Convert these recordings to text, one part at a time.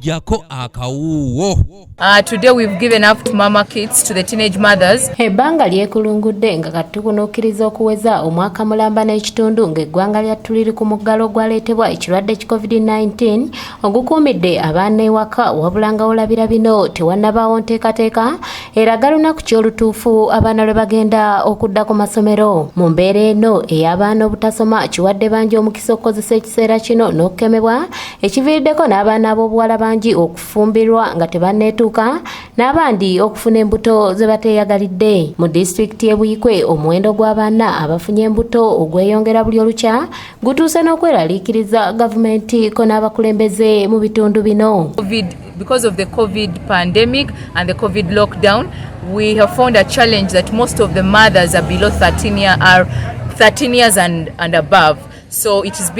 Jako akawuuwo. Today we've given out mama kits to the teenage mothers. Ebbanga lyekulungudde nga kati tukunukkiriza okuweza omwaka mulamba n'ekitundu ng'eggwanga lyattu liri ku muggalo ogwaleetebwa ekirwadde ki COVID-19 ogukuumidde abaana ewaka, wabula nga olabira bino tewannabaawo nteekateeka eraga lunaku ki olutuufu abaana lwe bagenda okudda ku masomero. Mu mbeera eno ey'abaana obutasoma, kiwadde bangi omukisa okukozesa ekiseera kino n'okukemebwa, ekiviiriddeko n'abaana ab'obuwala bangi okufumbirwa nga tebanneetuuka n'abandi okufuna embuto ze bateeyagalidde. Mu disitulikiti y'e Buikwe, omuwendo gw'abaana abafunye embuto ogweyongera buli olukya gutuuse n'okweraliikiriza gavumenti ko n'abakulembeze mu bitundu bino. COVID, because of the COVID pandemic and the COVID lockdown, we have found a challenge that most of the mothers are below 13 year, are 13 years and above. So it is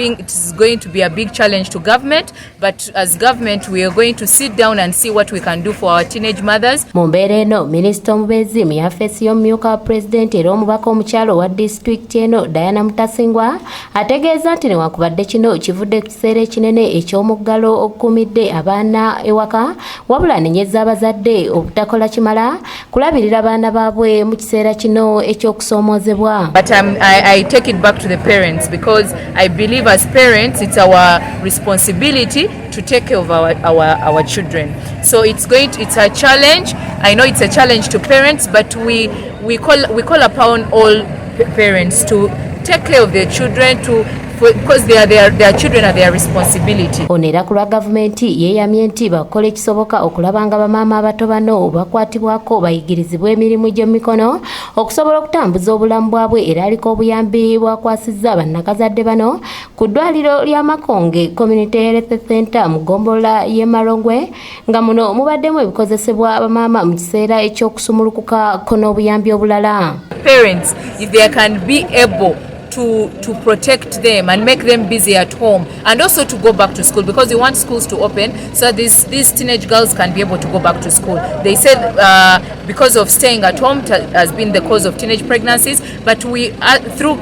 going to be a big challenge to government, but as government we are going to sit down and see what we can do for our teenage mothers. Mu mbeera eno, minisita omubeezi mu yafeesi y'omumyuka wa pulezidenti era omubaka omukyalo owa disitulikiti eno, Diana Mutasingwa, ategeeza nti newankubadde kino kivudde ku kiseera ekinene eky'omuggalo okukuumidde abaana ewaka, wabula anenyeza abazadde obutakola kimala kulabirira baana baabwe mu kiseera kino eky'okusoomoozebwa. But I take it back to the parents because I believe as parents it's our responsibility to take care of our children. So it's a challenge. I know it's a challenge to parents, but we call upon all parents to take care of their children because their children are their responsibility. Ono era ku lwa gavumenti yeeyamye nti bakola ekisoboka okulaba nga bamaama abato bano bakwatibwako, bayigirizibwe emirimu gy'emikono okusobola okutambuza obulamu bwabwe. Era aliko obuyambi bwakwasizza bannakazadde bano ku ddwaliro lya Makonge Community Health Center mu ggombolola y'e Malongwe, nga muno mubaddemu ebikozesebwa bamaama mu kiseera eky'okusumulukuka ko n'obuyambi obulala. Parents, if they can be able to protect them and make them busy at home and also to go back to school, because we want schools to open so these teenage girls can be able to go back to school. They said because of staying at home has been the cause of teenage pregnancies, but we through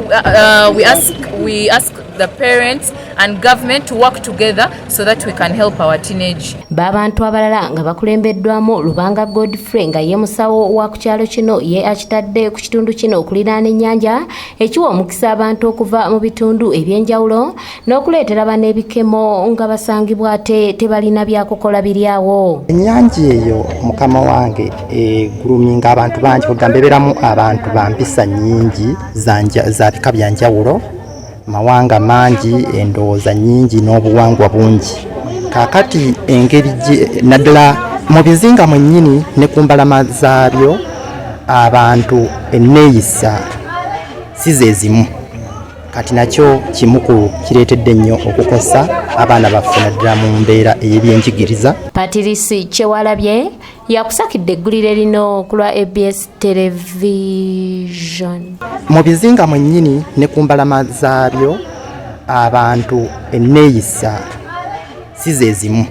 we ask the parents and government to work together so that we can help our teenage B'abantu abalala nga bakulembeddwamu Lubanga Godfrey, nga ye musawo wa ku kyalo kino, ye akitadde ku kitundu kino okuliraana ennyanja ekiwa omukisa abantu okuva mu bitundu ebyenjawulo n'okuleetera bano ebikemo nga basangibwa ate tebalina byakukola biri awo. Ennyanja eyo, mukama wange, egulumye ng'abantu bangi, kugamba ebeeramu abantu ba mpisa nnyingi, za bika bya njawulo, mawanga mangi, endowooza nnyingi n'obuwangwa bungi. Kaakati engeri naddala mu bizinga mwennyini ne ku mbalama zaabyo, abantu enneeyisa si ze zimu. Kati nakyo kimu ku kireetedde ennyo okukosa abaana baffe, naddala mu mbeera ey'ebyenjigiriza. Patirisi Kyewalabye yakusakidde eggulire lino ku lwa ABS Television. Mu bizinga mwennyini ne ku mbalama zaabyo, abantu enneeyisa si ze zimu.